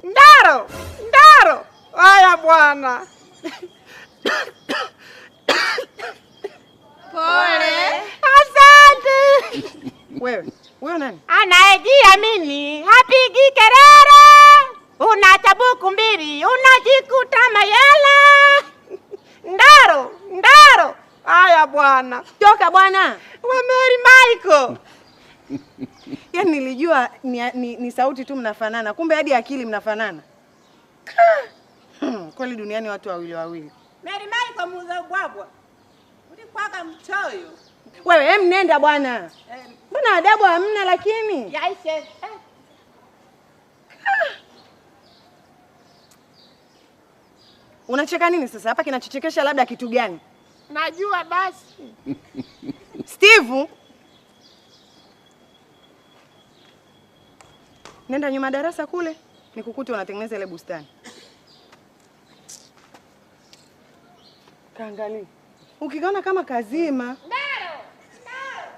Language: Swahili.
Ndaro, ndaro. Haya bwana. Pole. Asante. Wewe, huyo nani? Anayejiamini hapigi kelele. Una tabuku mbili, unajikuta mayela. Ndaro, ndaro. Haya bwana. Toka bwana. Wa Mary Michael. Yaani nilijua ni sauti tu mnafanana, kumbe hadi akili mnafanana. Kweli duniani watu wawili wawili. Mary Michael muuza ubwabwa. Ulikwaka mchoyo. Wewe hem, nenda bwana. Mbona adabu hamna lakini? Yaishe. Unacheka nini sasa? Hapa kinachochekesha labda kitu gani? Najua basi. Steve, nenda nyuma darasa kule nikukute unatengeneza ile bustani. Kaangalie. Ukiona kama kazima. Ndaro. Ndaro.